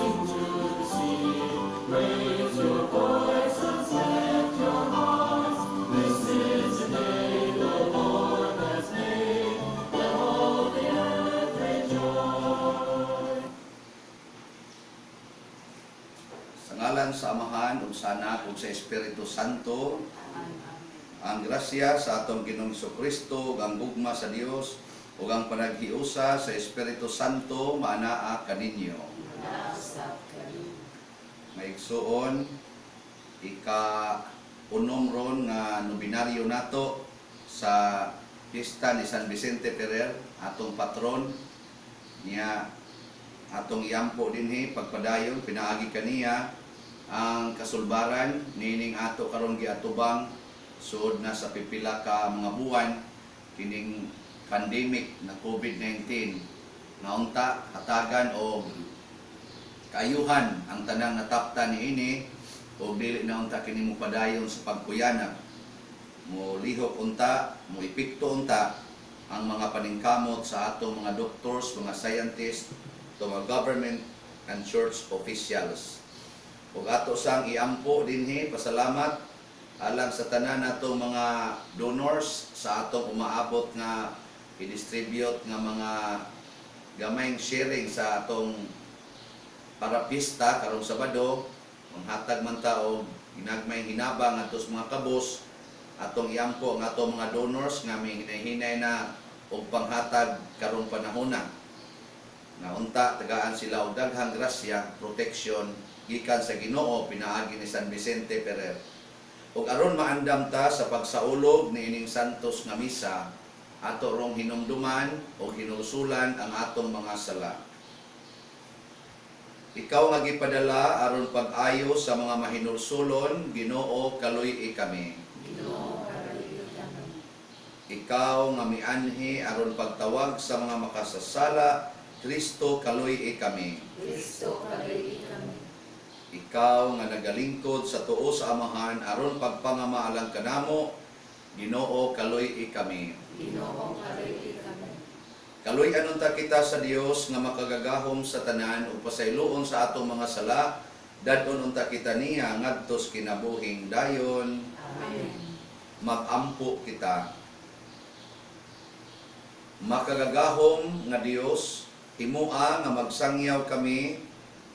Sing to the sea. Raise your voices, lift your hearts. This is the day the Lord has made. Let all the earth rejoice. Sa ngalan sa Amahan ug sa Anak ug sa Espiritu Santo, ang grasya sa atong Ginoong Kristo ug ang gugma sa Dios ug ang panaghiusa sa Espiritu Santo maanaa kaninyo. Maigsuon, ika unom ron nga nobinaryo nato sa pista ni San Vicente Ferrer, atong patron niya, atong iampo dinhi pagpadayon pinaagi kaniya ang kasulbaran nining ato karon giatubang suod na sa pipila ka mga buwan kining pandemic na COVID-19, nga unta hatagan og kaayuhan ang tanang natapta niini ug dili na unta kini mopadayon sa pagkuyanag, mo lihok unta, mo epekto unta ang mga paningkamot sa atong mga doctors, mga scientists, to mga government and church officials. Ug ato sang iampo dinhi, pasalamat alang sa tanan natong mga donors sa atong umaabot nga i-distribute nga mga gamayng sharing sa atong para pista karong Sabado, manghatag man ta og ginagmayng hinabang ngadto sa mga kabus. Atong iampo ang atong mga donors nga may hinay-hinay na og panghatag karong panahona, nga unta tagaan sila og daghang grasya, protection gikan sa Ginoo pinaagi ni San Vicente Ferrer. Ug aron maandam ta sa pagsaulog niining santos nga misa, ato rong hinumduman o hinulsulan ang atong mga sala. Ikaw nga gipadala aron pag-ayo sa mga mahinulsulon, Ginoo, kaluy-i kami. Ginoo, kaluy-i kami. Ikaw nga mianhi aron pagtawag sa mga makasasala, Kristo, kaluy-i kami. Kristo, kaluy-i kami. Ikaw nga nagalingkod sa tuo sa Amahan aron pagpangama alang kanamo, Ginoo, kaluy-i kami. Ginoo, kaluy-i kami. Kaluy-an unta kita sa Dios nga makagagahom sa tanan ug pasayloon sa atong mga sala, dad-on unta kita niya ngadto sa kinabuhing dayon. Amen. Magampo kita. Makagagahom nga Dios, himoa nga magsangyaw kami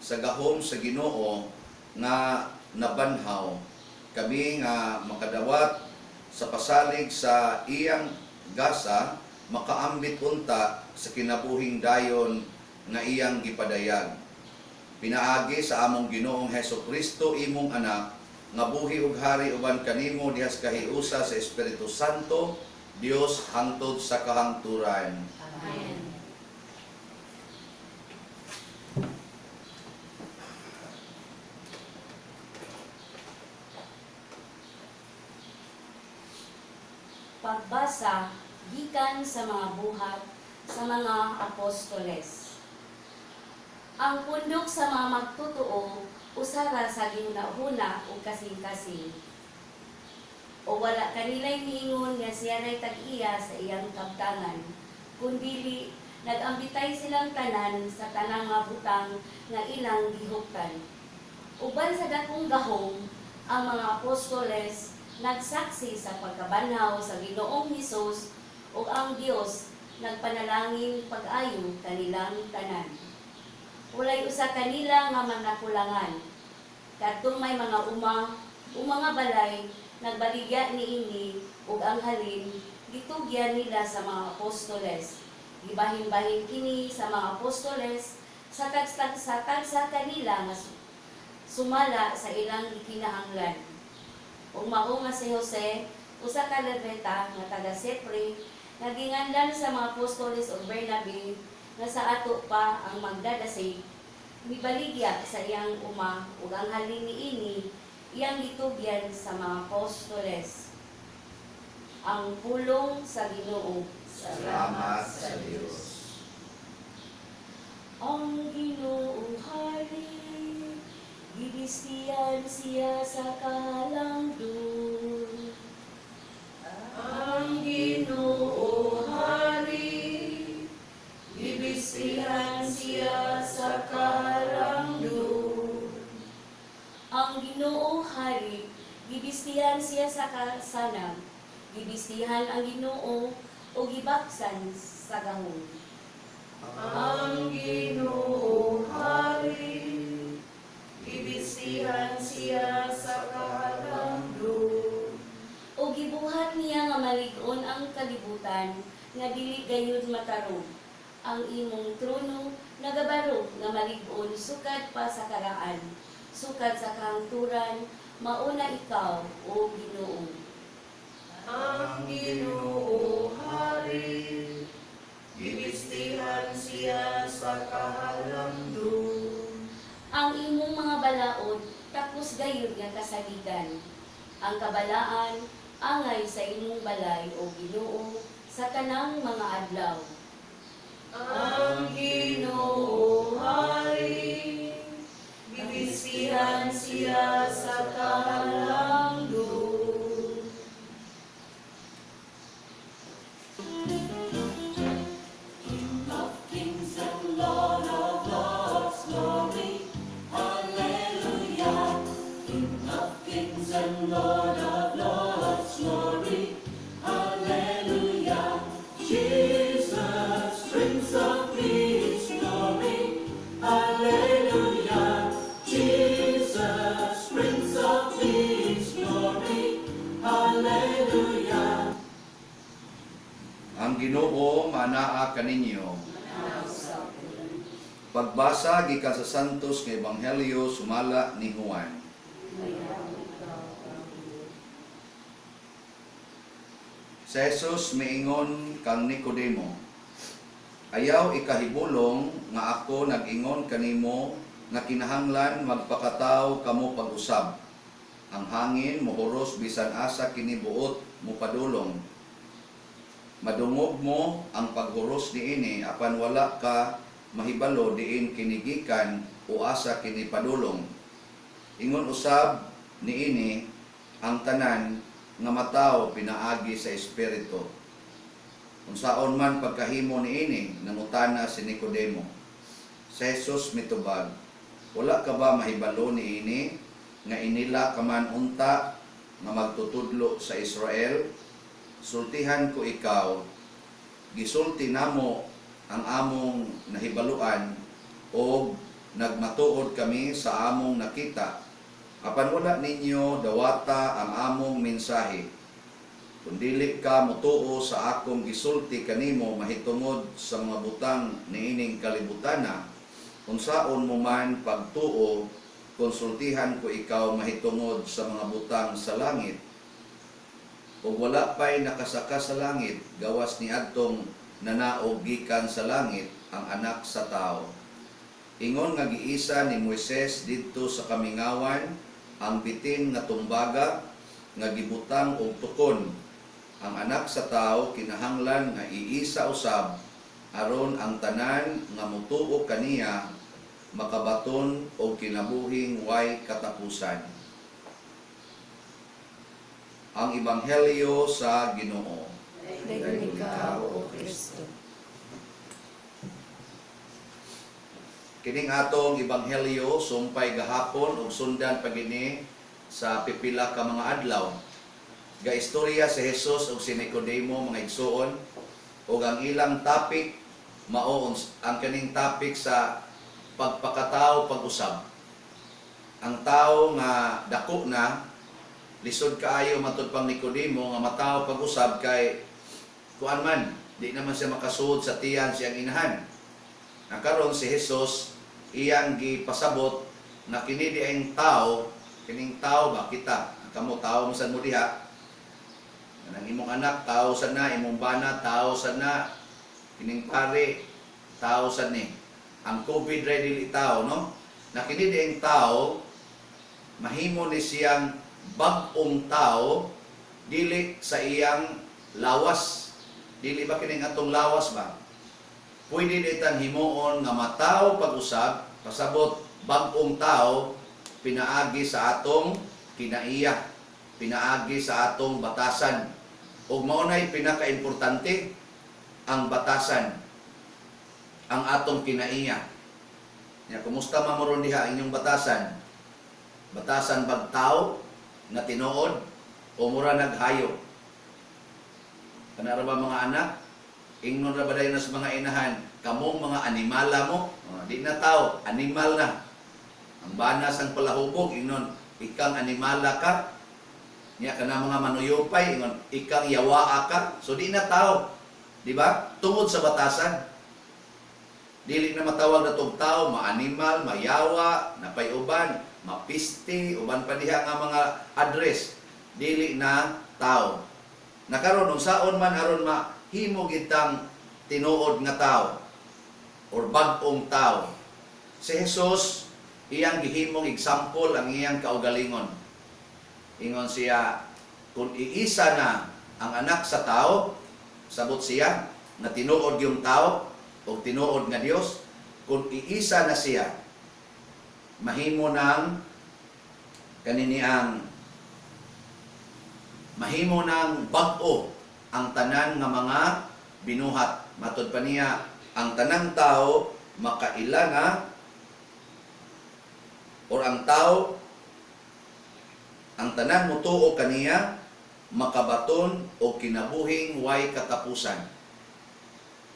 sa gahom sa Ginoo nga nabanhaw. Kami nga makadawat sa pasalig sa iyang gasa, makaambit unta sa kinabuhing dayon nga iyang gipadayag. Pinaagi sa among Ginoong Heso Kristo, imong anak, nga buhi ug hari uban kanimo diha sa kahiusa sa Espiritu Santo, Dios hangtod sa kahangturan. Amen. Pagbasa gikan sa mga Buhat sa mga Apostoles. Ang pundok sa mga magtotoo usa ra sa gihuna-huna ug kasing-kasing. O wala kanila'y niingon nga siya ray tag-iya sa iyang kabtangan, kundili nag-ambitay silang tanan sa tanang nga butang nga ilang gihuptan. Uban sa dakong gahom, ang mga apostoles nagsaksi sa pagkabanhaw sa Ginoong Hesus ug ang Dios nagpanalangin pag-ayo kanilang tanan. Walay usa kanila nga manakulangan. Kadtong may mga uma o mga balay, nagbaligya niini ug ang halin gitugyan nila sa mga apostoles. Gibahin-bahin kini sa mga apostoles sa tagsa kanila nga sumala sa ilang gikinahanglan. Ug mao nga si Jose, usa ka Levita nga taga Sepre, nga ginganlan sa mga apostoles ug Bernabe nga sa ato pa ang magdadasig, mibaligya sa iyang uma ug ang halin niini iyang gitugyan sa mga apostoles. Ang pulong sa Ginoo. Salamat sa Dios. Ang Ginoo hari, gibistihan siya sa kahalanglon. Ang Ginoo hari, gibistihan siya sa kahalanglon. Gibistihan ang Ginoo ug gibaksan sa gahom. Ang Ginoo hari, gibisihan siya sa kahalandong. O gibuhat niya nga malig-on ang kalibutan nga dili gayud matarong. Ang imong trono nagabarog nga malig-on sukad pa sa karaan, sukad sa kahangturan, mauna ikaw, o Ginoo. Ang Ginoo hari, gibistihan siya sa kahalandong. Ang imong mga balaod takos gayud nga kasaligan. Ang kabalaan angay sa imong balay, o Ginoo, sa tanang mga adlaw. Ang Ginoo hari, gibistihan siya sa kahalandong. King of kings and Lord of lords, glory, hallelujah. King of kings and Lord of lords, glory, hallelujah. Jesus, Prince of Peace, glory, hallelujah. Jesus, Prince of Peace, glory, hallelujah. Ang Ginoo manaa kaninyo. Pagbasa gikan sa Santos nga Ebanghelyo sumala ni Juan. Si Jesus miingon kang Nicodemo, "Ayaw ikahibulong nga ako nag-ingon kanimo nga kinahanglan magpakataw kamo pag-usab. Ang hangin mohuros bisan asa kini buot mopadulong. Madungog mo ang paghuros niini apan wala ka mahibalo diin kini gikan o asa kini padulong. Ingon usab niini ang tanan nga matawo pinaagi sa espiritu." "Unsaon man pagkahimo niini?" nangutana si Nicodemo. Si Jesus mitubag, "Wala ka ba mahibalo niini nga inila ka man unta nga magtutudlo sa Israel? Sultihan ko ikaw, gisulti namo ang among nahibaluan og nagmatuod kami sa among nakita. Apan wala ninyo dawata ang among mensahe. Kung dili ka motuo sa akong gisulti kanimo mahitungod sa mga butang niining kalibutana, unsaon mo man pagtuo kung sultihan ko ikaw mahitungod sa mga butang sa langit? Ug wala pa'y nakasaka sa langit gawas ni adtong nanaog gikan sa langit, ang Anak sa Tawo. Ingon nga giisa ni Moises didto sa kamingawan ang bitin nga tumbaga nga gibutang og tukon, ang Anak sa Tawo kinahanglan nga iisa usab aron ang tanan nga motuo kaniya makabaton og kinabuhing way katapusan." Ang Ebanghelyo sa Ginoo. Dayon ikaw, O Kristo. Kining atong ebanghelyo sumpay gahapon ug sundan pa gini sa pipila ka mga adlaw. Gaistorya si Jesus ug si Nicodemo, mga igsuon, ug ang ilang topic mao ang kaning topic sa pagpakatao pag-usab. Ang tao nga dako na, lisod kaayo matud pang Nicodemo nga matawo pag-usab kay kuan man, di naman siya makasuod sa tiyan siyang inahan. Na karon si Jesus iyang gipasabot na kini di ang tao, kining tao ba kita, kamo tao mo sad mo diha. Kanang imong anak tao sad na, imong bana tao sad na, kining pare tao sad ni. Ang COVID ra dili tao, no? Na kini di ang tao mahimo ni siyang bag-ong tao dili sa iyang lawas. Dili ba kining atong lawas ba? Pwede ditan himuon nga matawo pag-usab, pasabot bag-ong tao pinaagi sa atong kinaiya, pinaagi sa atong batasan. Ug mao nay pinakaimportante, ang batasan, ang atong kinaiya. Nya, kumusta man mo ron diha inyong batasan? Batasan bag tao nga tinuod o mura naghayop? Kana ra ba mga anak? Ingnon ra ba dayon sa mga inahan, kamong mga animala mo? Oh, di na tao, animal na. Ang bana sang palahubog, ingnon, ikang animala ka. Nya kana mga manuyupay, ingon, ikang yawaa ka. So di na tao. Di ba? Tungod sa batasan. Dili na matawag na tong tao, maanimal, mayawa, napay uban, mapisti, uban pa diha nga mga address. Dili na tao. Nakaron unsaon man aron mahimo gitang tinuod nga tao or bag-ong tao. Si Jesus, iyang gihimong example ang iyang kaugalingon. Ingon siya, kung iisa na ang anak sa tao, sabot siya, na tinuod yung tao, o tinuod nga Dios, kung iisa na siya, mahimo ng kaniniang mahimo ng bag-o ang tanan nga mga binuhat. Matod pa niya, ang tanang tao makaila nga or ang tao, ang tanan motuo kaniya makabaton og kinabuhing way katapusan.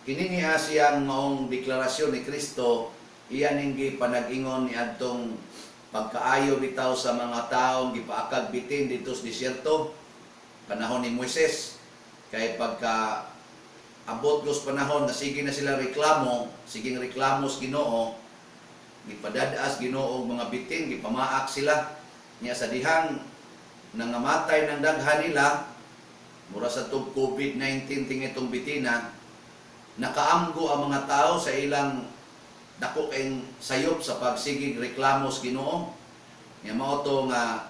Kini niya siyang maong deklarasyon ni Kristo, iya ning gipanag-ingon ni adtong pagkaayo bitaw sa mga taong gipaakag bitin didto sa disyerto panahon ni Moises, kay pagka abot gos panahon na sige na sila reklamo, siging reklamo sa Ginoo, gipadadaas Ginoo og mga bitin, gipamaak sila niya. Sa dihang nangamatay ng daghan nila, mura sa tug COVID-19 tingi itong bitina, nakaamgo ang mga tao sa ilang dako kayong sayop sa pagsigig reklamo sa Ginoo. Nya mao to nga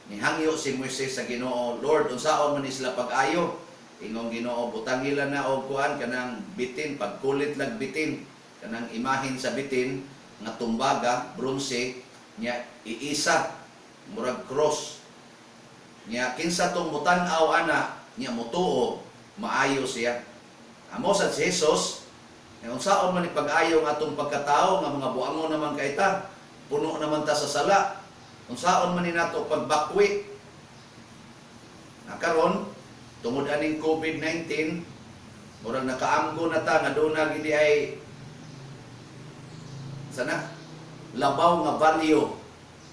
nihangyo si Moises sa Ginoo, "Lord, unsaon man ni sila pag-ayo?" Ingong Ginoo, "Butangila na og kuan, kanang bitin, pagkulit lag bitin, kanang imahin sa bitin nga tumbaga, bronze, nya iisa murag cross. Nya kinsa tong mutan-aw ana, nya mutuo, maayo siya." Amo sa si Jesus, unsaon man ni pag-ayo nga atong pagkatao nga mga buangon naman kay ta, puno naman ta sa sala. Unsaon man ni nato pagbakwi? Na karon, tungod aning COVID-19, murag nakaamgo na ta nga duna gid ay sana labaw nga value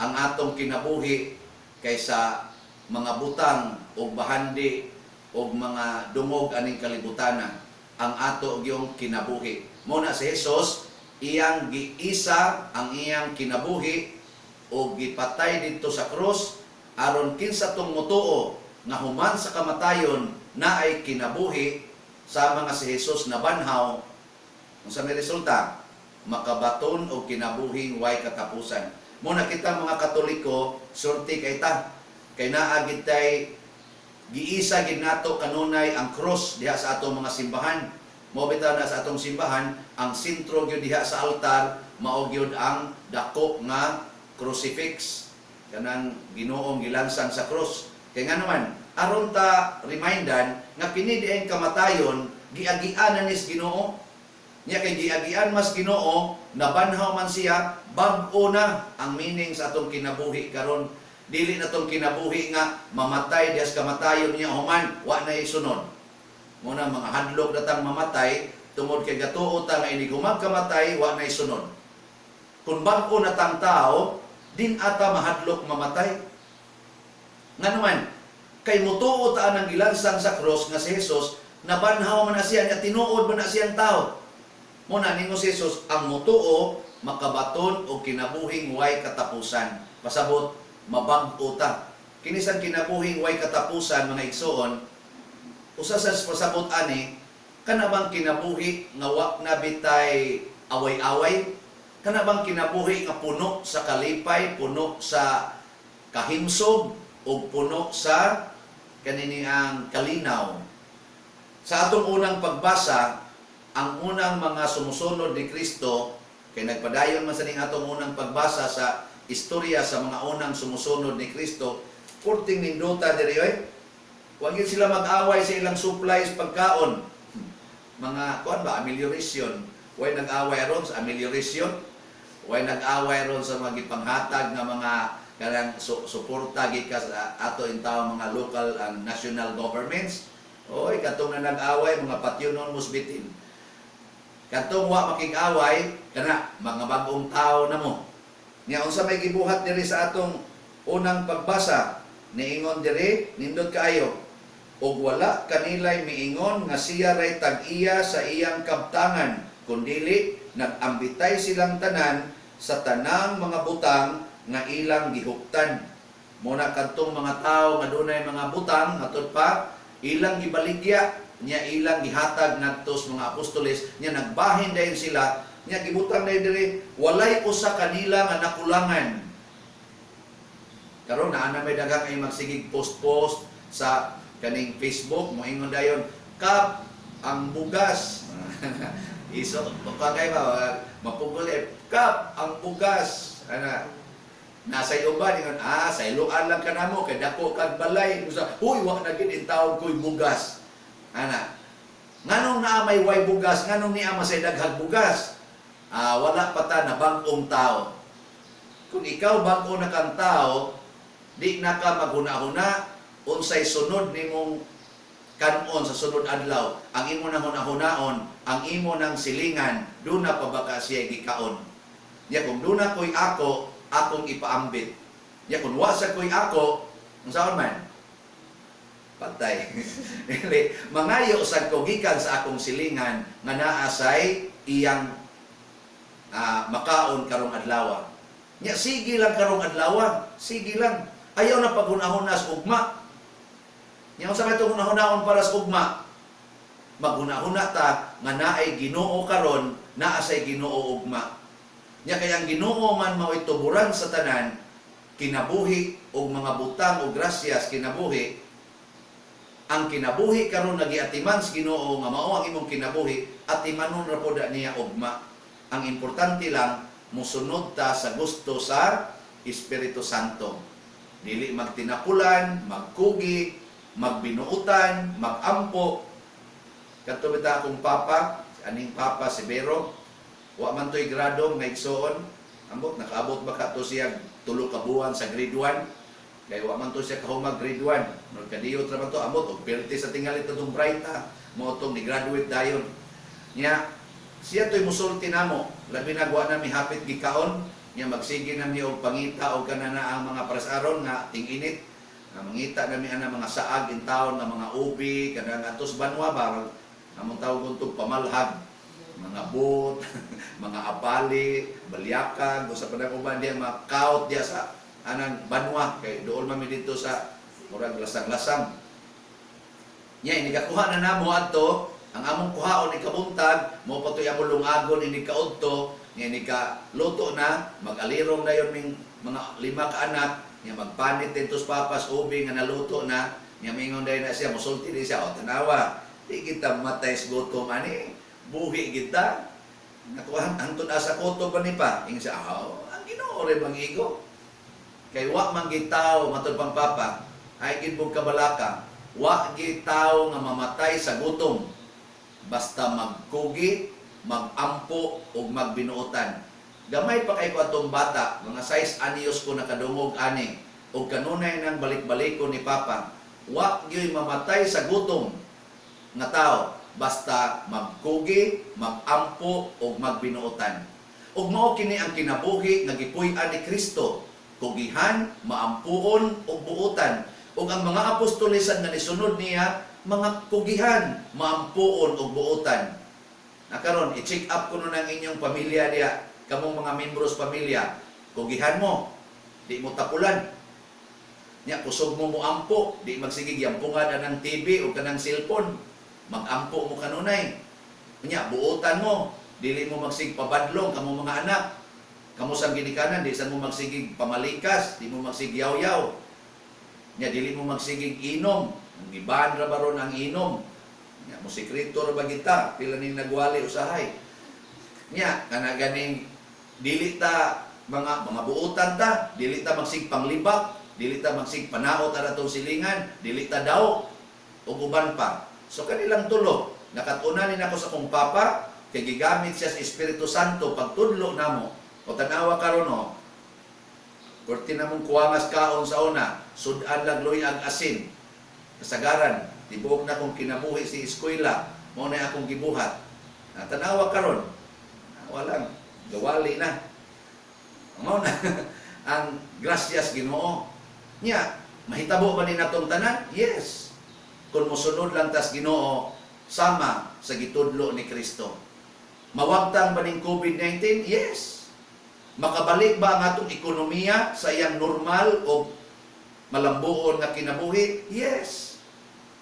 ang atong kinabuhi kaysa mga butang o bahandi o mga dungog aning kalibutana, ang ato gyung kinabuhi. Mo na si Jesus, iyang giisa ang iyang kinabuhi o gipatay didto sa krus aron kinsa tong motuo nga human sa kamatayon na ay kinabuhi sa mga si Jesus na banhaw. Unsa may resulta? Makabaton og kinabuhing way katapusan. Mo na kita mga Katoliko, surti kay ta kay naa gid tay giisa gid nato kanunay ang cross diha sa atong mga simbahan. Mo bitaw na sa atong simbahan, ang sentro gyud diha sa altar mao gyud ang dako nga crucifix, kanang Ginoong gilansang sa cross. Kay nga naman aron ta remindan nga kini dieng kamatayon giagian na nis Ginoo niya, kay giagian mas Ginoo, nabanhaw man siya, bag-o na ang meaning sa atong kinabuhi karon. Dili na tong kinabuhi nga mamatay dias kamatayon niya human wa na isunod. Mo na mga hadlok na tang mamatay tungod kay gatuo ta nga inig humag kamatay wa na isunod. Kung bag-o na tang tao, din ata mahadlok mamatay. Nganuman, kay mutuo ta ang gilansang sa cross nga si Jesus, nabanhaw man na siya, nga tinuod man na siyang tao. Mo na ningon si Jesus, ang mutuo makabaton og kinabuhing way katapusan. Pasabot, mabag-o ta. Kinisang kinabuhing way katapusan, mga igsoon, usa sa pasabot ani, kana bang kinabuhi nga wa na bitay away-away? Kana bang kinabuhi nga puno sa kalipay, puno sa kahimsog, ug puno sa kanini ang kalinaw? Sa atong unang pagbasa, ang unang mga sumusunod ni Kristo, kay nagpadayon man sa ning atong unang pagbasa sa istorya sa mga unang sumusunod ni Kristo, kurting nindota diri oy. Wa gyud sila mag-away sa ilang supplies pagkaon. Mga kuan ba, amelioration. Way nag-away ron sa amelioration. Way nag-away ron sa mga gipanghatag nga mga kanang suporta gikas sa ato in tao mga local and national governments. Oy, katong na nag-away, mga patyonon mos bitin. Katong wa makig-away, kana mga bagong tao na mo. Nya unsa may gibuhat diri sa atong unang pagbasa, niingon diri, nindot kaayo. Ug wala kanilay miingon nga siya ray tag-iya sa iyang kabtangan, kundili nag-ambitay silang tanan sa tanang mga butang nga ilang gihuptan. Muna kadtong mga tao nga dunay mga butang atud pa ilang gibaligya nya ilang gihatag ngadto sa mga apostoles, nya nagbahin dayon sila, nya gibutang dayon diri walay usa kanila nga nakulangan. Karon naa na may daghang ay magsigig post-post sa kaning Facebook, moingon dayon, "Kap ang bugas." Iso kay ba mapugol eh, "Kap ang bugas." Ana nasa uban ingon, "Ah, sa iluan lang ka namo kay dako kag balay." Usa, "Huy, wa na gid intawon ko'y bugas." Ana nganong naa may way bugas? Nganong niya masay daghag bugas? Ah, wala pa ta na bag-ong tao. Kung ikaw bag-o na kang tao, di na ka maghuna-huna unsay sunod nimong kanon sa sunod adlaw. Ang imo nang hunahunaon, ang imo nang silingan, duna pa ba ka siya gikaon? Ya kung duna ko'y ako, akong ipaambit. Ya kung wa sa ko'y ako, unsaon man? Patay. Dili, mangayo sad ko gikan sa akong silingan nga naa say iyang makaon karong adlaw. Nya sige lang karong adlaw, sige lang. Ayaw na paghunahuna sa ugma. Nya unsa may itong hunahunaon para sa ugma? Maghunahuna ta nga naay Ginoo karon, naa say Ginoo ugma. Nya kay ang Ginoo man mao'y tuburan sa tanan kinabuhi og mga butang o grasyas kinabuhi. Ang kinabuhi karon nga giatiman sa Ginoo nga mao ang imong kinabuhi, atimanon ra pod niya ugma. Ang importante lang, mosunod ta sa gusto sa Espiritu Santo. Dili magtinapulan, magkugi, magbinuutan, magampo. Kadto bitaw akong papa, aning papa si Vero, wa man to'y grado nga igsoon. Ambot nakaabot ba ka to siya 3 ka buwan sa grade 1? Kay wa man to siya kahumag grade 1. Nagkadiyot ra man to, ambot og perti sa tingali to tong brighta mo tong ni graduate dayon. Nya siya to'y musulti namo, labi na wa na mi hapit gikaon, nya magsige na mi og pangita og kanana ang mga prasaron nga ting-init. Nga mangita na mi ana mga saag in taon nga mga ubi kanang atos banwa ba, among tawag tong pamalhag, mga bot, mga apali, balyakag, o sa panang uban diya mga kaut diya sa anang banwa kay dool man mi dito sa murag lasang-lasang. Nya inikakuha na namo adto, ang among kuhaon ikabuntag, mo pa to'y among lungagon ini kaudto, nya inika luto na, mag-alirong na yon ming mga lima ka anak, nya magpanit din tos papas ubi nga naluto na, nya mingon dayon na siya, musulti din siya, "O tanawa, di kita matay sa gutom ani, buhi kita." Nakuha hangtod asa kutob pa ni pa. Ingon siya, "Oh, ang Ginoo rin mangigo." Kay wa man gitaw, matod pang papa, ay gid kabalaka, wa gitaw nga mamatay sa gutom basta magkugi, magampo ug magbinuotan. Gamay pa kay ko atong bata, mga 6 anyos ko nakadungog ani, ug kanunay nang balik-balik ko ni papa, wa gyoy mamatay sa gutom nga tao basta magkugi, magampo ug magbinuotan. Ug mao kini ang kinabuhi nga gipuy-an ni Kristo, kugihan, maampuon ug buotan. Ug ang mga apostolesan nga nisunod niya, mga kugihan, maampuon ug buotan. Na karon i-check up kuno ng inyong pamilya diya, kamong mga membros pamilya, kugihan mo, di mo tapulan. Nya kusog mo moampo, di magsigig yampungad anang TV o kanang cellphone. Magampo mo kanunay. Nya buotan mo, dili mo magsig pabadlong kamo mga anak. Kamo sang ginikanan, di san mo magsigig pamalikas, di mo magsig yaw-yaw. Nya dili mo magsigig inom. Ang giban ra baron ang inom. Nya mo sekreto ra ba kita, pila ning nagwali usahay. Nya kana ganing dili ta mga buotan ta, dili ta magsig panglibak, dili ta magsig panaot ara atong silingan, dili ta daw ug uban pa. So kanilang tulo, nakatuna ni nako sa akong papa kay gigamit siya sa Espiritu Santo pagtudlo namo. O tanawa karon no. Kurti na mong kuwangas kaon sa una, sudan lang luy ang asin. Kasagaran, Tibuok na akong kinabuhi sa eskwela, mao na akong gibuhat. Ah, tanawa karon. Ah, walang gawali na. Mao na ang grasyas Ginoo. Nya, mahitabo ba ni natong tanan? Yes. Kung mosunod lang tas Ginoo sama sa gitudlo ni Kristo. Mawagtang ba ning COVID-19? Yes. Makabalik ba ang atong ekonomiya sa iyang normal o malambuon nga kinabuhi? Yes.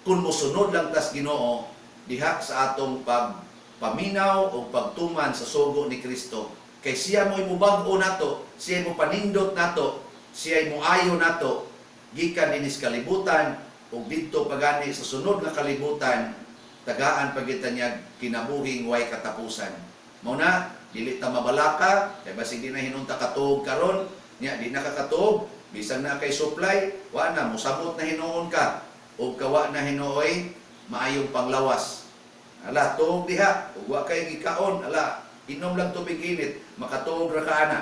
Kung mosunod lang tas Ginoo diha sa atong pagpaminaw o pagtuman sa sugo ni Kristo. Kay siya mo'y mubag-o nato, siya mo panindot nato, siya mo ayo nato gikan dinis kalibutan ug didto pagani sa sunod nga kalibutan, tagaan pa kita niya kinabuhing way katapusan. Mao na dili ta mabalaka kay basig di na hinunta katuog karon nya, di na ka katuog bisan na kay supply, wa na mosabot na hinuon ka ug kawa na hinuoy maayong panglawas. Ala, tuog diha ug wa kay gikaon, ala, inom lang tubig init, makatuog ra ka ana.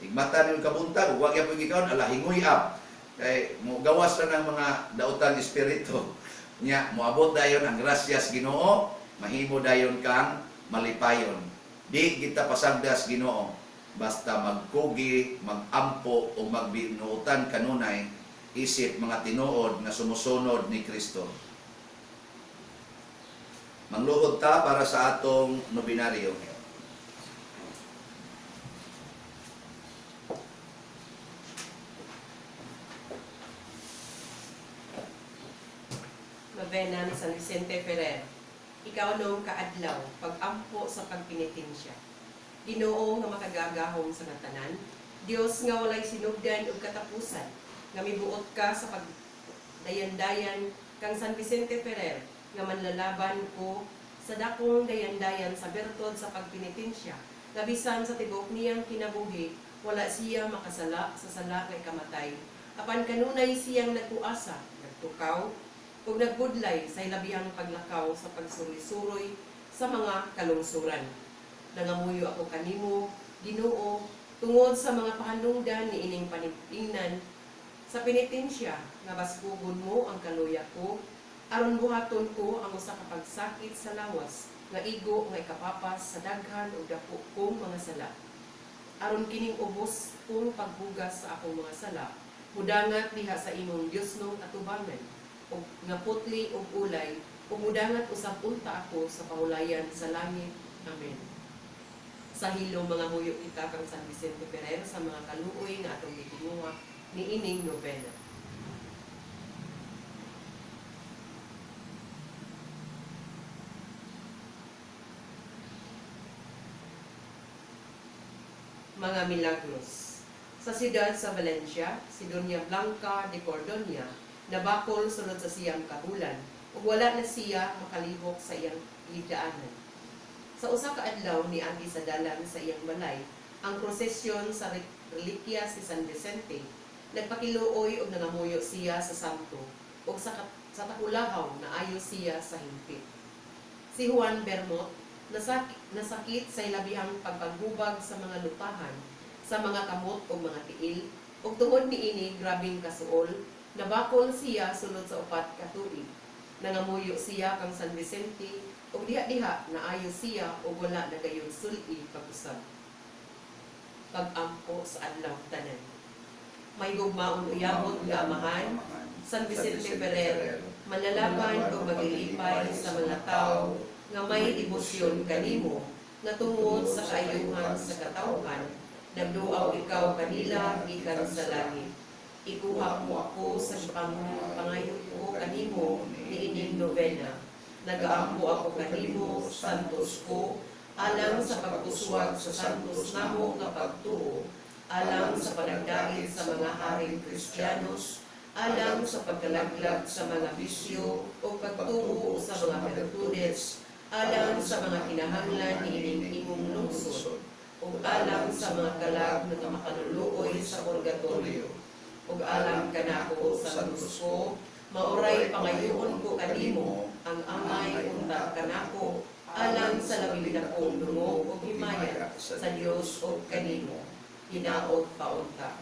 Igmata ni kabuntag ug wa gyapon gikaon, ala, hingoy up kay mo gawas na ng mga daotang espiritu. Nya moabot dayon ang grasyas Ginoo, mahimo dayon kang malipayon. Di kita pasagdas Ginoo basta magkugi, magampo o magbinuotan kanunay isip mga tinuod nga sumusunod ni Kristo. Mangluhod ta para sa atong nobinaryo. Novena ni San Vicente Ferrer. Ikaw noong kaadlaw, pag-ampo sa pagpinitensya. Ginoo nga makagagahom sa natanan, Dios nga walay sinugdan ug katapusan, nga mibuot ka sa pagdayandayan kang San Vicente Ferrer, nga manlalaban ko sa dakong dayandayan sa bertod sa pagpinitensya, nga bisan sa tibuok niyang kinabuhi, wala siya makasala sa sala nga ikamatay. Apan kanunay siyang nagpuasa, nagtukaw, ug nagbudlay sa ilabihang paglakaw sa pagsuroy-suroy sa mga kalungsuran. Nangamuyo ako kanimo, Ginoo, tungod sa mga pahanungdan ni ining paningnan sa penitensya nga baskugon mo ang kaluya ko aron buhaton ko ang usa ka pagsakit sa lawas nga igo nga ikapapas sa daghan ug dako kong mga sala, aron kining ubos kong paghugas sa akong mga sala mudangat diha sa imong Diosnong atubangan ug nga putli ug ulay, ug mudangat usab unta ako sa pahulayan sa langit. Amen. Sa hilom mga huyo kita kang San Vicente Ferrer sa mga kaluoy nga atong gitinguha niining novena. Mga milagros. Sa siyudad sa Valencia, si Doña Blanca de Cordonia nabakol sulod sa siyang kabulan ug wala na siya makalihok sa iyang higdaanan. Sa usa ka adlaw niagi sa dalan sa iyang balay ang prosesyon sa relikya si San Vicente. Nagpakiluoy og nangamuyo siya sa santo ug sa takulahaw na ayo siya sa hingpit. Si Juan Bermot nasakit sa ilabihang pagpaghubag sa mga lutahan, sa mga kamot o mga tiil, ug tungod niini grabing kasuol, nabakol siya sulod sa 4 ka tuig. Nangamuyo siya kang San Vicente ug diha-diha naayo siya ug wala nagayon sul-i pag-usab. Pag-ampo sa adlaw tanan. May gugmaon uyabot nga Amahan, San Vicente Ferrer, manlalaban o maglilipay sa mga tao nga may debosyon kanimo, nga tungod sa kaayuhan sa katawhan, nagduaw ikaw kanila gikan sa langit. Ikuha mo ako sa pangayo ko kanimo niining novena. Nagaampo ako kanimo, santos ko, alang sa pagkuswag sa santos namo nga pagtuo, alang sa panagdait sa mga haring Kristiyanos, alang sa pagkalaglag sa mga bisyo o pagtuo sa mga bertudes, alang sa mga kinahanglan niining imong lungsod, ug alang sa mga kalag nga makaluluoy sa purgatorio, ug alang kanako sa ko, maoray pangayoon ko kanimo ang Amay unta kanako alang sa labing dakong dungog ug himaya sa Dios ug kanimo hinaot paunta.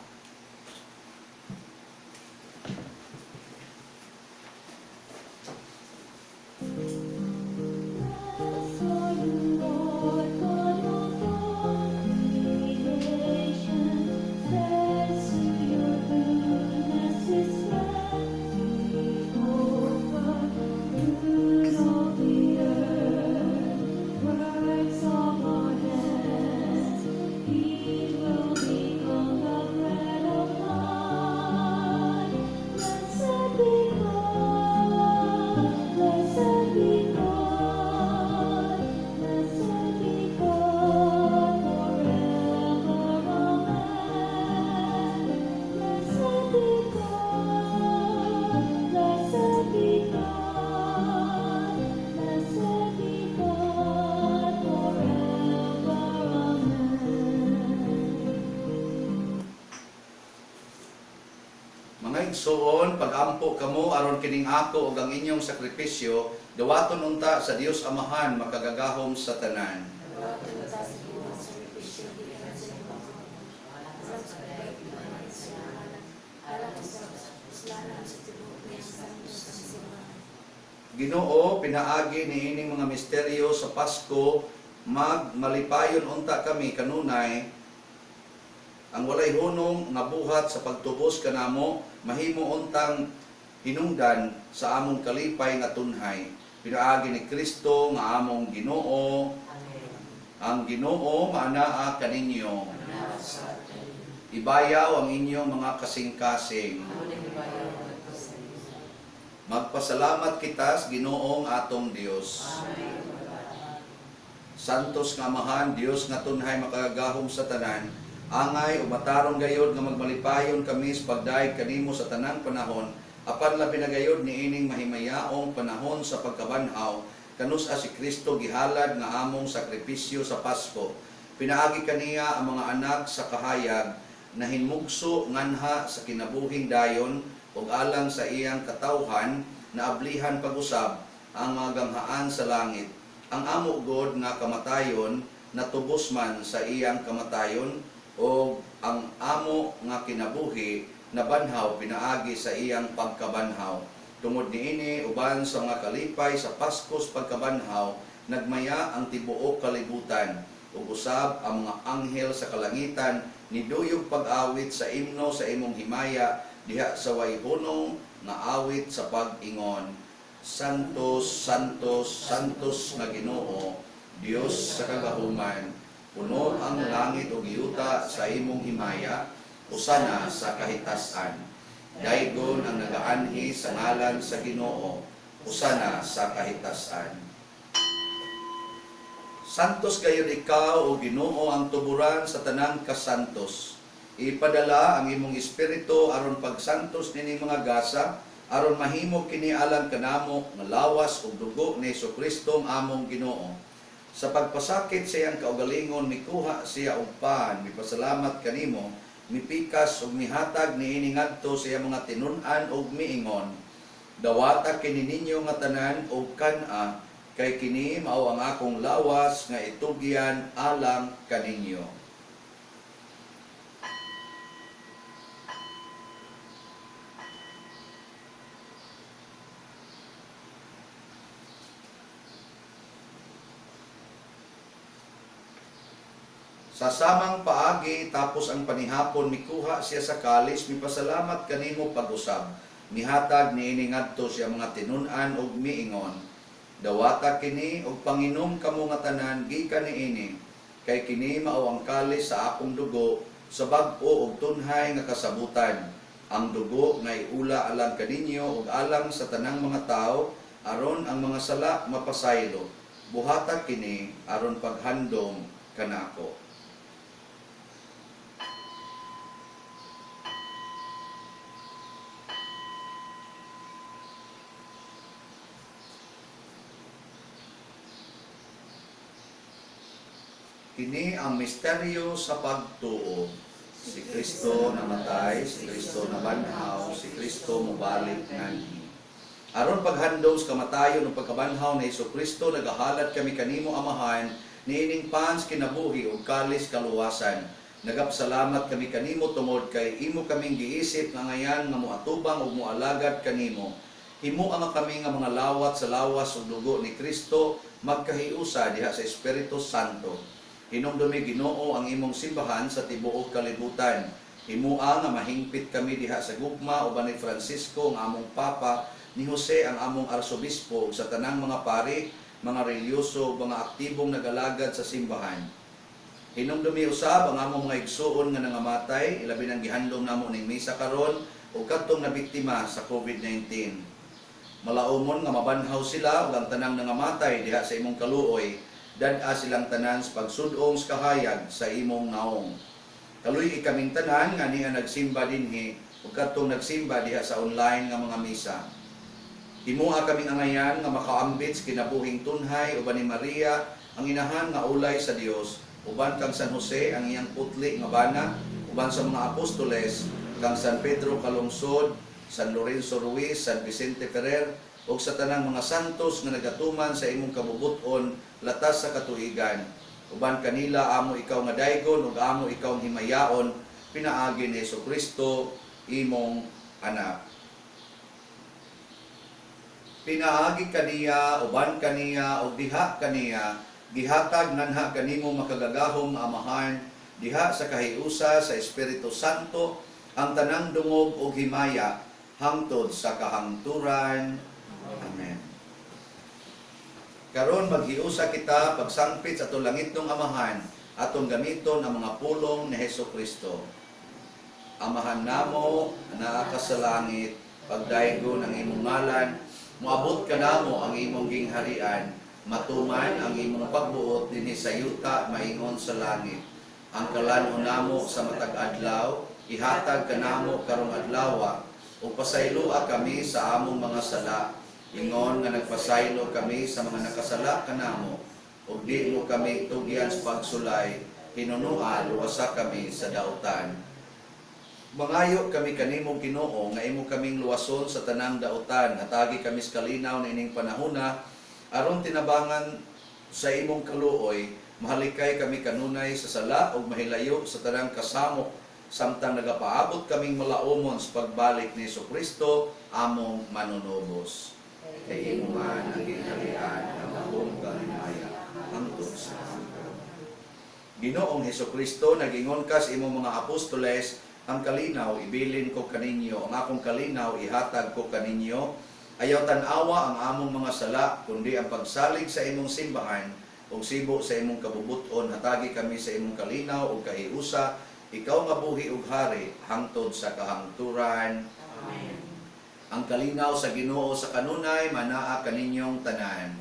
Igsuon, pagampo kamo aron kining ako ug ang inyong sakripisyo dawaton unta sa Dios Amahan makagagahom sa tanan. Ginoo, pinaagi niining mga misteryo sa Pasko, magmalipayon unta kami kanunay ang walay hunong nga buhat sa pagtubos kanamo mahimo untang hinungdan sa among kalipay nga tunhay. Pinaagi ni Kristo nga among Ginoo. Amen. Ang Ginoo maanaa kaninyo. Ibayaw ang inyong mga kasing-kasing. Amo nang ibayaw ang sa Dios. Magpasalamat kita sa Ginoong atong Dios. Amen. Santos nga Amahan, Dios nga tunhay makagagahom sa tanan, angay o matarong gayod nga magmalipayon kami sa pagdayeg kanimo sa tanang panahon, apan labi na gayod niining mahimayaong panahon sa pagkabanhaw, kanus-a si Kristo gihalad nga among sakripisyo sa Pasko. Pinaagi kaniya ang mga anak sa kahayag, nahinmugso nganha sa kinabuhing dayon ug alang sa iyang katawhan naablihan pag-usab ang mga ganghaan sa langit. Ang amo god nga kamatayon natubos man sa iyang kamatayon o ang amo nga kinabuhi nabanhaw pinaagi sa iyang pagkabanhaw. Tungod niini uban sa mga kalipay sa Paskos pagkabanhaw, nagmaya ang tibuok kalibutan ug usab ang mga anghel sa kalangitan niduyog pag-awit sa imno sa imong himaya diha sa wayhunong nga awit sa pag-ingon. Santos, Santos, Santos nga Ginoo, Dios sa kagahuman, puno ang langit ug yuta sa imong himaya, usana sa kahitasan. Daygon ang nagaanhi sa ngalan sa Ginoo, usana sa kahitasan. Santos gayon ikaw o Ginoo ang tuburan sa tanang kasantos. Ipadala ang imong espiritu aron pagsantos nining mga gasa, aron mahimo kini alang kanamo nga lawas ug dugo ni Hesukristo ang among Ginoo. Sa pagpasakit sa iyang kaugalingon mikuha siya og pan, mipasalamat kanimo, mipikas ug mihatag niini ngadto sa iyang mga tinun-an ug miingon. Dawata kini ninyo nga tanan og kan-a, kay kini mao ang akong lawas nga itugyan alang kaninyo. Sa samang paagi tapos ang panihapon mikuha siya sa kalis, mipasalamat kanimo pag-usab. Mihatag niini ngadto siya mga tinun-an ug miingon. Dawata kini og panginom kamo nga tanan gikan niini, kay kini mao ang kalis sa akong dugo sa bag-o ug tunhay nga kasabutan. Ang dugo nga iula alang kaninyo ug alang sa tanang mga tawo aron ang mga sala mapasaylo. Buhata kini aron paghandom kanako. Kini ang misteryo sa pagtuo. Si Kristo namatay, si Kristo nabanhaw, si Kristo mobalik nganhi. Aron paghandom sa kamatayon ug pagkabanhaw ni Kristo, nagahalad kami kanimo Amahan niining pans kinabuhi ug kalis kaluwasan. Nagapasalamat kami kanimo tungod kay imo kaming giisip nga ngayan nga moatubang ug moalagad kanimo. Himoa nga kami nga mga lawat sa lawas ug dugo ni Kristo magkahiusa diha sa Espiritu Santo. Hinumdumi Ginoo ang imong simbahan sa tibuok kalibutan. Himoa nga mahingpit kami diha sa gugma uban ni Francisco ang among Papa, ni Jose ang among arsobispo ug sa tanang mga pari, mga relihiyoso ug mga aktibong nagalagad sa simbahan. Hinumdumi usab ang among mga igsuon nga nangamatay, ilabi nang gihandom namo ning misa karon ug kadtong nabiktima sa COVID-19. Malaumon nga mabanhaw sila ug ang tanang nangamatay diha sa imong kaluoy, dad-a silang tanan sa pagsud-ong sa kahayag sa imong naong. Kaluy-i kaming tanan nga niya nagsimba dinhi ug kadtong nagsimba diha sa online nga mga misa. Himoa kaming angayan nga makaambit sa kinabuhing tunhay uban ni Maria ang inahan nga ulay sa Dios, uban kang San Jose ang iyang putli nga bana, uban sa mga apostoles, kang San Pedro kalungsod, San Lorenzo Ruiz, San Vicente Ferrer, ug sa tanang mga santos nga nagatuman sa imong kabubut-on latas sa katuigan. Uban kanila amo ikaw nga daygon ug amo ikaw ang himayaon pinaagi ni Kristo imong anak. Pinaagi kaniya, uban kaniya, ug diha kaniya, gihatag nganha kanimo makagagahom nga Amahan, diha sa kahiusa sa Espiritu Santo, ang tanang dungog ug himaya, hangtod sa kahangturan. Amen. Karon maghiusa kita pagsangpit sa atong langitnong Amahan, atong gamiton ang mga pulong ni Hesus Kristo. Amahan namo, naa ka sa langit, pagdaygon ang imong ngalan, moabot ka namo ang imong gingharian, matuman ang imong pagbuot dinhi sa yuta maingon sa langit. Ang kalan-on namo sa matag adlaw, ihatag kanamo karong adlawa, ug pasayloa kami sa among mga sala, ingon nga nagpasaylo kami sa mga nakasala kanamo, ug di mo kami tugyan sa pagsulay, hinunua luwasa kami sa dautan. Mangayo kami kanimo Ginoo nga imo kaming luwason sa tanang dautan, hatagi kami sa kalinaw niining panahona aron tinabangan sa imong kaluoy, mahalikay kami kanunay sa sala ug mahilayo sa tanang kasamok samtang nagapaabot kaming malaumon sa pagbalik ni Kristo among manunubos. Kay imo man ang gingharian, ang gahom ug ang himaya hangtod sa kahangturan. Ginoong Hesukristo, nagingon ka sa imong mga apostoles, ang kalinaw ibilin ko kaninyo, ang akong kalinaw ihatag ko kaninyo. Ayaw tan-awa ang among mga sala, kundi ang pagsalig sa imong simbahan ug sibo sa imong kabubuton, hatagi kami sa imong kalinaw ug kahiusa, ikaw nga buhi ug hari hangtod sa kahangturan. Amen. Ang kalinaw sa Ginoo sa kanunay manaa kaninyong tanan.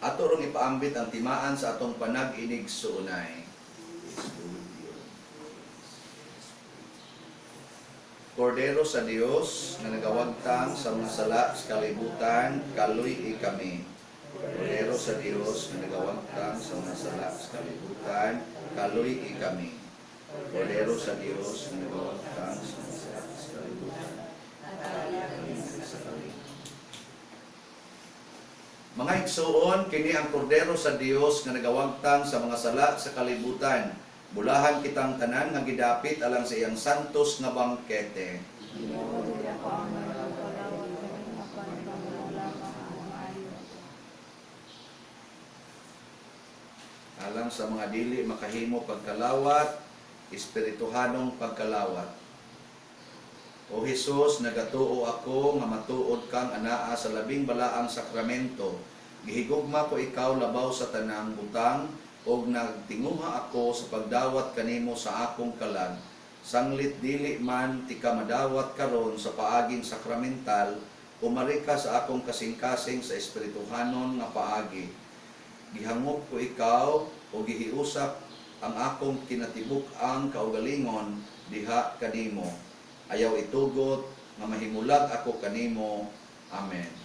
Ato rong ipaambit ang timaan sa atong panag-inig suunay. Kordero sa Dios nga nagawagtang sa mga sala sa kalibutan, kaluy kami. Kordero sa Dios nga nagawagtang sa mga sala sa kalibutan, kaluy kami. Kordero sa Dios nga nagawagtang sa mga sala sa kalibutan, Hatagi kami sa kalibutan. Mga igsuon, kini ang kordero sa Dios nga nagawagtang sa mga sala sa kalibutan. Bulahan kitang tanan nga gidapit alang sa iyang santos nga bangkete. Ginoo, dili ako angay pagkalawat kanimo apan ipamao lamang ang maayo. Alang sa mga dili makahimo pagkalawat, espirituhanong pagkalawat. O Hesus, nagatuo ako nga matuod kang anaa sa labing balaang sakramento. Gihigugma ko ikaw labaw sa tanang butang ug nagtinguha ako sa pagdawat kanimo sa akong kalag. Sanglit dili man ti ka madawat karon sa paaging sakramental, umari ka sa akong kasing-kasing sa espirituhanon nga paagi. Gihangop ko ikaw o gihiusap ang akong kinatibuk-ang kaugalingon diha kanimo. Ayaw itugot nga mahimulag ako kanimo. Amen.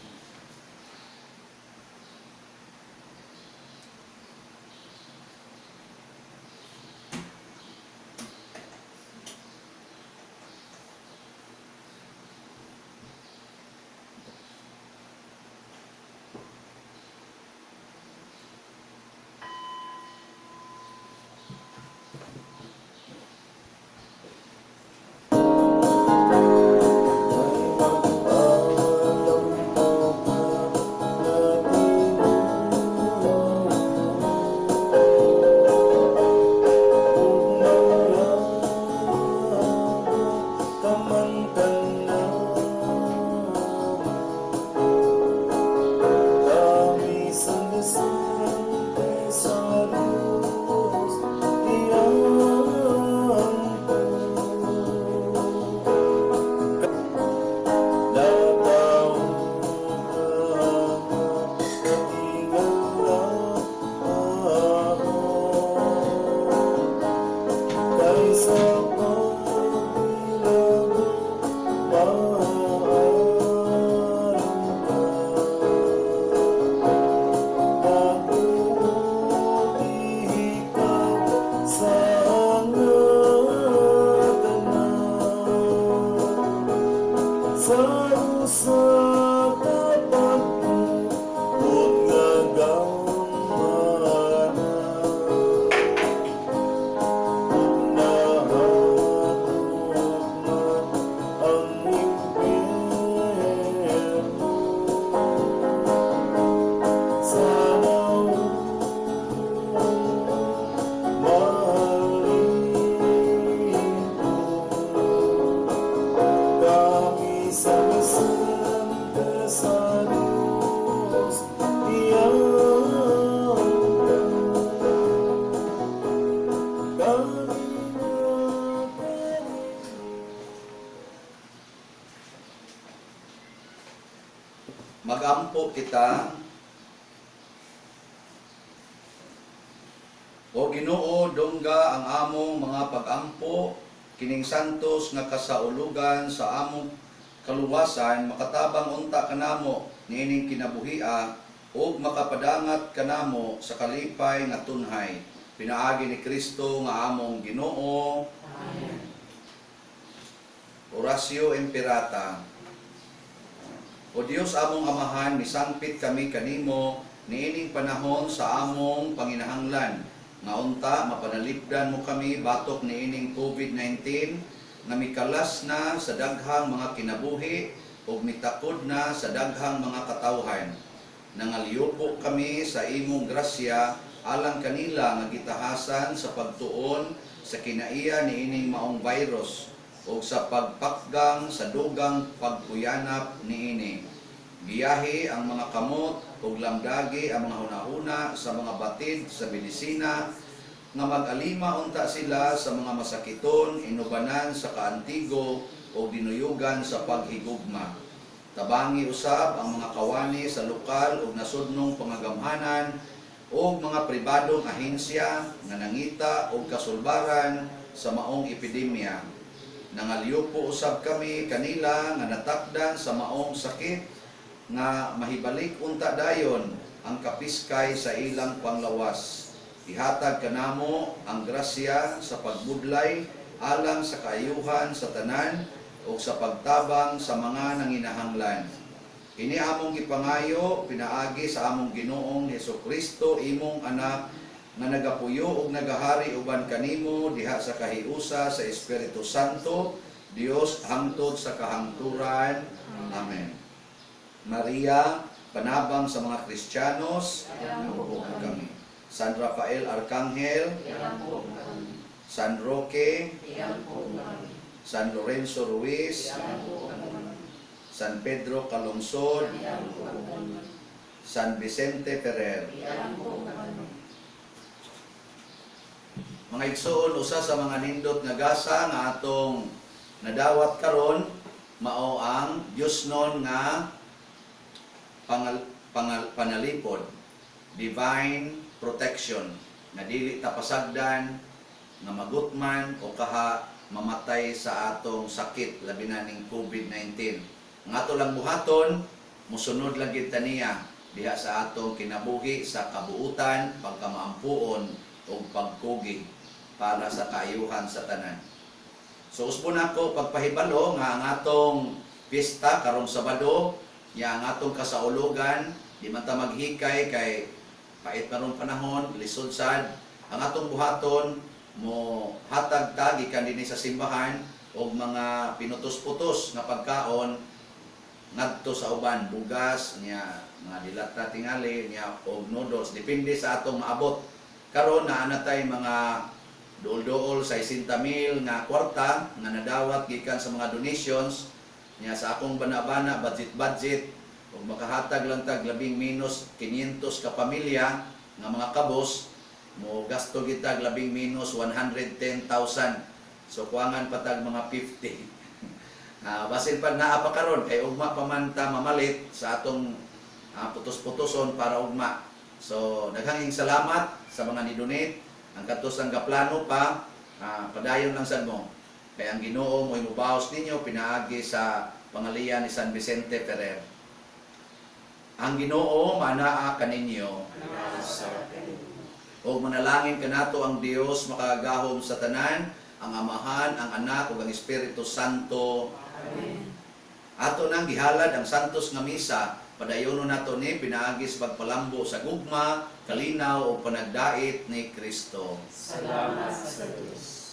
Kita. O Ginoo, dungga ang among mga pagampo kining santos nga kasaulugan sa among kaluwasan, makatabang unta kanamo niining kinabuhia ug makapadangat kanamo sa kalipay nga tunhay pinaagi ni Kristo nga among Ginoo. Amen. Oratio Imperata. O Dios among Amahan, misangpit kami kanimo niining panahon sa among panginahanglan nga unta mapanalipdan mo kami batok niining COVID-19 nga mikalas na sa daghang mga kinabuhi ug mitakod na sa daghang mga katawhan. Nangalyupo kami sa imong grasya alang kanila nga gitahasan sa pagtuon sa kinaiya niining maong virus ug sa pagpakgang sa dugang pagkuyanap niini. Giyahi ang mga kamot ug lamdagi ang mga hunahuna sa mga batid sa medisina nga mag-alima unta sila sa mga masakiton, inubanan sa kaantigo o dinuyugan sa paghigugma. Tabangi usab ang mga kawani sa lokal ug nasudnong pangagamhanan o mga pribadong ahensya nga nangita og kasulbaran sa maong epidemya. Nangalyupo usab kami kanila nga natakdan sa maong sakit nga mahibalik unta dayon ang kapiskay sa ilang panglawas. Ihatag kanamo ang grasya sa pagbudlay alang sa kaayuhan sa tanan o sa pagtabang sa mga nanginahanglan. Ini among gipangayo pinaagi sa among Ginoong Hesus Kristo, imong anak, nga nagapuyo ug nagahari uban kanimo diha sa kahiusa sa Espiritu Santo, Dios hangtod sa kahangturan. Amen. Maria, panabang sa mga Kristiyanos, Iampo kami. San Rafael Arcangel, Iampo kami. San Roque, Iampo kami. San Lorenzo Ruiz, Iampo kami. San Pedro Calungsod, Iampo kami. San Vicente Ferrer. Iampo kami. Mga igsoon, usa sa mga nindot nga gasa nga atong nadawat karon mao ang Diyosnon nga panalipod, divine protection, nga dili ta pasagdan nga magutman o kaha mamatay sa atong sakit, labi na ning COVID-19. Ang ato lang buhaton, musunod lang gid ta niya diha sa atong kinabuhi sa kabuutan, pagkamaampuon ug pagkugi para sa kaayuhan sa tanan. So usbon ako pagpahibalo nga ang atong pista karong Sabado, ya ang atong kasaulugan, di man ta maghikay kay pait man rong panahon, lisod sad. Ang atong buhaton mo hatag ta gikan dinhi sa simbahan og mga pinutos-putos nga pagkaon ngadto sa uban, bugas niya, mga dilata tingali niya og noodles, depende sa atong maabot. Karon naa na tay mga duol-duol sa 60,000 nga kwarta nga nadawat gikan sa mga donations niya. Sa akong bana-bana, budget-budget ug makahatag lang tag labing minus 500 ka pamilya nga mga kabos, mo gasto gitag labing minus 110,000, so kuangan patag mga 50. Basin pa naa pa karon kay ugma pa man ta mamalit sa atong putos-putoson para ugma. So daghang salamat sa mga ni-donate. Ang katos ang gaplano pa, padayon lang sad mo. Kay ang Ginoo mo'y mubaos ninyo pinaagi sa pangalian ni San Vicente Ferrer. Ang Ginoo manaa kaninyo. O manalangin kanato ang Dios makagagahom sa tanan, ang Amahan, ang Anak ug ang Espiritu Santo. Amen. Ato nang gihalad ang santos nga misa, padayonon nato ni pinaagi sa pagpalambo sa gugma, kalinaw o panagdait ni Kristo. Salamat sa Diyos.